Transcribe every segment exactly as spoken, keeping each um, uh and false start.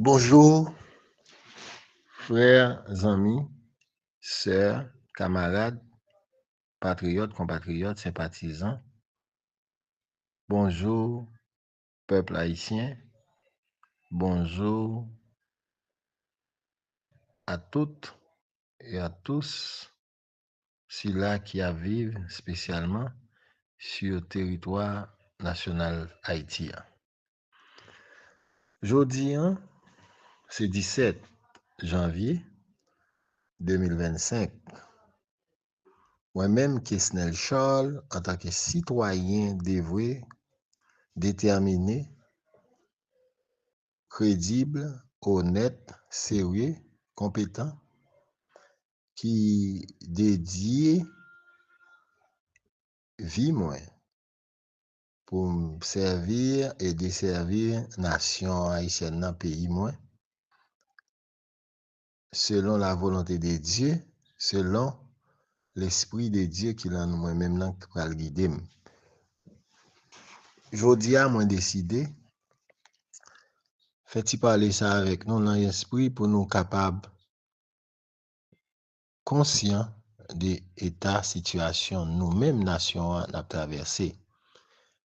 Bonjou, frè, zanmi, sè, kamarad, patriyòt, konpatriyòt, senpatizan. Bonjou, pèp ayisyen. Bonjou à toutes et à tous sila ki ap viv espesyalman sou teritwa nasyonal Ayiti a. Jodi a, se disèt janvye de mil vennsenk. Mwen menm, Kesnel Charles, antanke sitwayen devwe, detèmine, kredib, onèt, serye, konpetan, ki dedye vi mwen pou m sèvi e desèvi nasyon ayisyèn nan, peyi mwen, selon la volonte de Dye, selon Lespri de Dye ki lan mwen menm nan ki pral gide m. Jodi a, mwen deside fè ti pale sa avèk nou nan espri pou nou kapab konsyan de eta sitiyasyon nou menm nasyon an n ap travèse.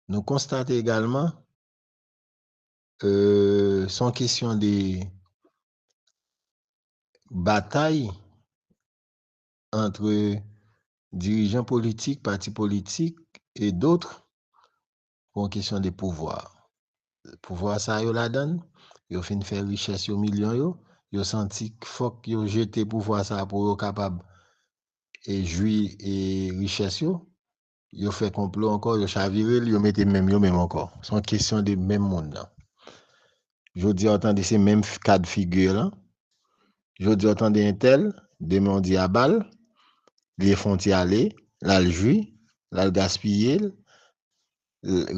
Nou konstate egalman, euh, se yon kesyon de batay antre dirijan politik, pati politik e dòt pou yon kesyon de pouvwa. Pouvwa sa yo ladan, yo fin fè richès yo milyon yo, yo santi fòk yo jete pouvwa sa pou yo kapab e jwi e richès yo, yo fè konplo ankò, yo chavire l, yo mete menm yo menm ankò. Se yon kesyon de menm moun nan. Jodi a, w tande se menm kad figi lan. Jodi a, w tande entèl, demen w di a ba l, li fè yon ti ale, l al jwi, l al gaspiye l,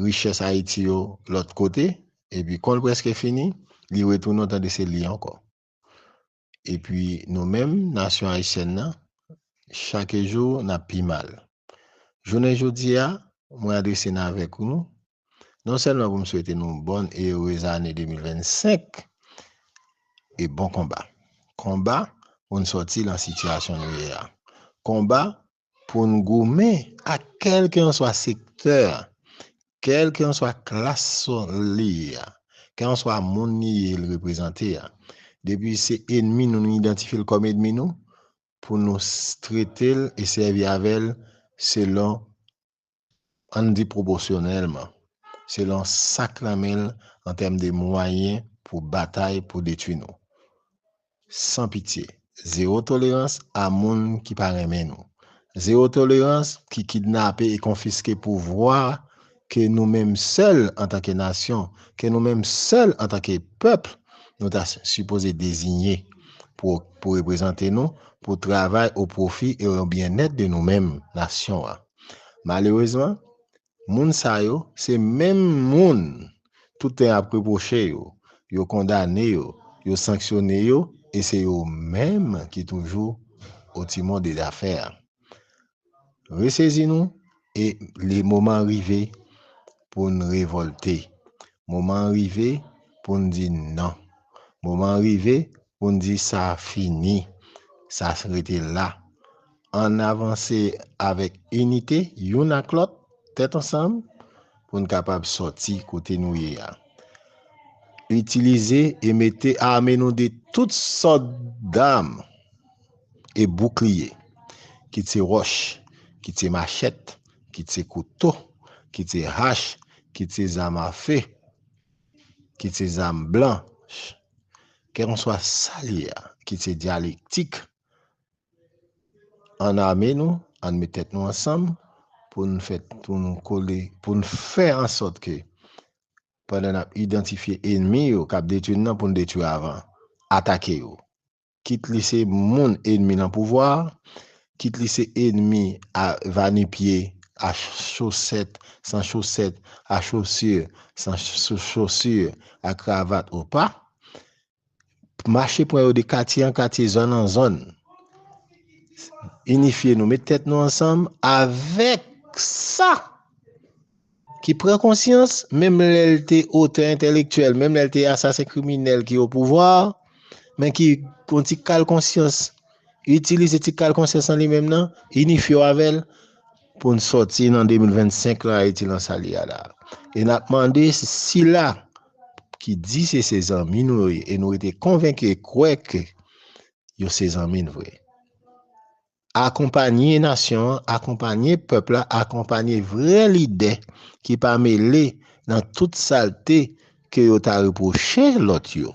richès Ayiti yo lòt kote, epi kon l prèske fini, li retounen, w tande se li ankò. Epi nou menm, nasyon ayisyèn nan, chak jou n ap pi mal. Jounen jodi a, mwen adrese n avèk nou, non sèlman pou m swete nou bòn e erez ane de mil vennsenk, e bon konba. Konba pou n sòti nan sitiyasyon nou ye a. Konba pou n goumen ak kèlkenswa sektè, kèlkenswa klas li ye a, kèlkenswa moun li ye, l reprezante a. Depi se enmi nou, nou idantifye l kòm enmi nou, pou nou trete l e sèvi avè l selon, ann di pwopòsyonèlman, selon sa k nan men l an tèm de mwayen pou batay, pou detwi nou. San pitye, zewo tolerans a moun ki pa renmen nou. Zewo tolerans ki kidnape e konfiske pouvwa ke nou menm sèl antanke nasyon, ke nou menm sèl antanke pèp, nou ta sipoze deziye pou, pou reprezante nou, pou travay o pwofi e o byennèt de nou menm, nasyon an. Malerezman, moun sa yo, se menm moun tout tan y ap repwoche yo, yo kondane yo, yo sanksyone yo, e se yo menm ki toujou o timon de zafè a. Resezi nou, e le moman rive pou n revòlte. Moman rive pou n di non. Moman rive pou n di sa fini, sa rete la. Ann avanse avèk inite, youn ak lòt, tèt ansanm, pou n kapab sòti kote nou ye a. Itilize e mete ame nou de tout sòt dam e boukliye, kit se wòch, kit se machèt, kit se kouto, kit se hach, kit se zam afe, kit se zam blanch, kèlkenswa sa l ye a, kit se dyalektik, ann ame nou, ann met tèt nou ansanm pou n fè, pou n kole, pou n fè an sòt ke pandan n ap idantifye enmi yo k ap detwi n nan, pou n detwi avan, atake yo. Kit li se moun enmi nan pouvwa a, kit li se enmi a vanipye, a chosèt, san chosèt, a chosi, san cho-, chosi, a kravat ou pa, mache pran yo de katye an katye, zòn an zòn. Inifye nou, met tèt nou ansanm avèk sa ki pran konsyans, menm lè l te otè entèlektyèl, menm lè l te asasen kriminèl ki o pouvwa, men ki pran ti kal konsyans, itilize ti kal konsyans an li menm nan, inifye w avè l, pou n sòti nan de mil vennsenk la, Ayiti lan sa li a la. E n ap mande sila ki di se se zanmi nou yo ye, e nou rete konvenki e kwè ke yo se zanmi n vre. Akonpanye nasyon an, akonpanye pèp la, akonpanye vrè lidè ki pa mele nan tout salte ke yo ta repwoche lòt yo.